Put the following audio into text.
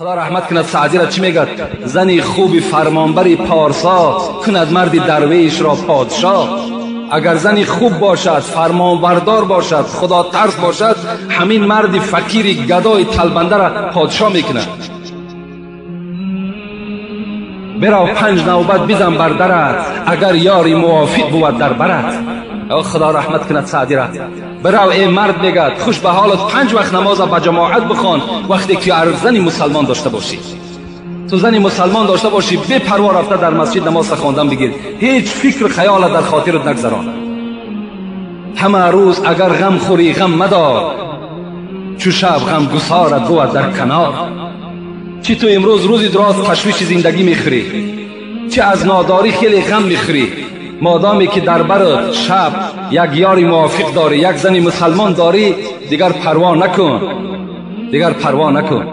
Худо раҳмат кунад Саъдиро, чӣ мегӯяд? Зани хуби фармонбари порсо кунад марди дарвешро подшоҳ. Агар зани хуб бошад, фармонбардор бошад, худотарс бошад, ҳамин марди фақири гадои талбандаро подшоҳ мекунад. Бирав панҷ навбат бизан бар дарат, агар ёри мувофиқ бувад дар барат. Худо раҳмат кунад Саъдиро. Бирав эй мард, мегӯяд, хуш ба ҳолат, панҷ вақт намоза ба ҷамоат бихон, вақте ки зани мусалмон дошта бошӣ. Ту зани мусалмон дошта бошӣ, бепарво рафта дар масҷид намоза хондан бигир, ҳеҷ фикру хаёлат дар хотират нагзарон. Ҳама рӯз агар ғам хӯрӣ, ғам мадор, чу шаб ғамгусорат бувад дар канор. Чӣ ту имрӯз рӯзи дроз ташвиши зиндагӣ мехӯрӣ, чӣ аз нодорӣ хеле ғам мехӯрӣ, модоме ки дар барат шаб як ёри мувофиқ дорӣ, як зани мусалмон дорӣ, дигар парво накун, дигар парво накун.